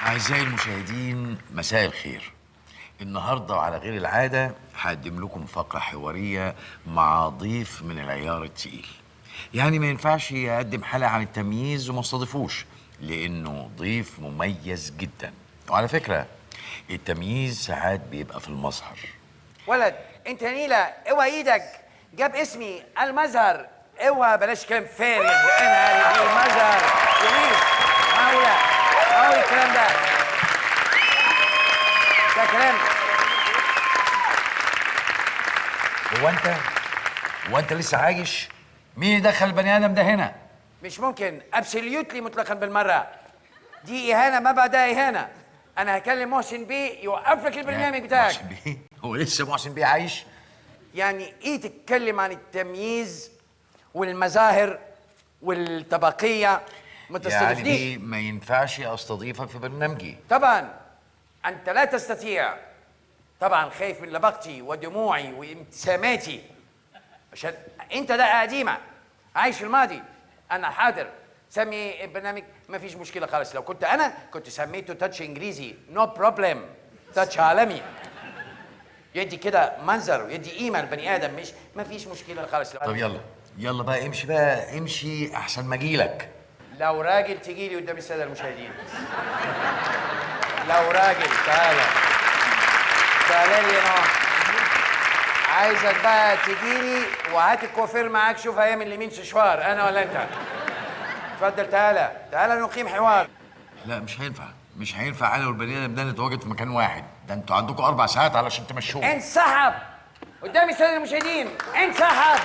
أعزائي المشاهدين، مساء الخير. النهاردة وعلى غير العادة هقدم لكم فقرة حوارية مع ضيف من العيار التقيل. يعني ما ينفعش أقدم حلقة عن التمييز وما استضيفوش، لأنه ضيف مميز جدا. وعلى فكرة التمييز ساعات بيبقى في المظهر. ولد انت يا نيلة، اوعى ايدك جاب اسمي المظهر، اوعى بلاش كلام فارغ. انا المظهر جميل، معقولة معقول الكلام ده؟ ده كلام. هو انت لسه عايش؟ مين اللي دخل البني ادم ده هنا؟ مش ممكن، absolutely مطلقا بالمرة. دي اهانه ما بعدها اهانه. انا هكلم محسن بيه يوقف لك البرنامج بتاعك. محسن بيه؟ هو لسه محسن بيه عايش؟ يعني ايه تتكلم عن التمييز والمظاهر والطبقيه؟ ما تستضيفنيش. يعني ما ينفعش استضيفك في برنامجي. طبعا انت لا تستطيع. طبعا خايف من لباقتي ودموعي وابتساماتي، عشان انت ده قديمة عايش في الماضي، انا حاضر. سمي البرنامج ما فيش مشكلة خالص. لو كنت انا كنت سميته touch انجليزي، no problem، touch عالمي، يدي كده منظر ويدي قيمة للبني ادم. مش ما فيش مشكلة خالص. طب يلا يلا بقى، امشي بقى، امشي احسن ما اجيلك. لو راجل تجيلي قدام السادة المشاهدين. لو راجل تعالى تعالى لي انا عايزك بقى تجيلي، وهات الكوافير معاك، شوف هيعمل لمين سشوار، انا ولا انت. اتفضل تعالى تعالى نقيم حوار. لا مش هينفع، مش هينفع انا والبني ادم ده نتواجد في مكان واحد. ده انتوا عندكم 4 ساعات علشان تمشوه. انسحب قدام السادة المشاهدين، انسحب.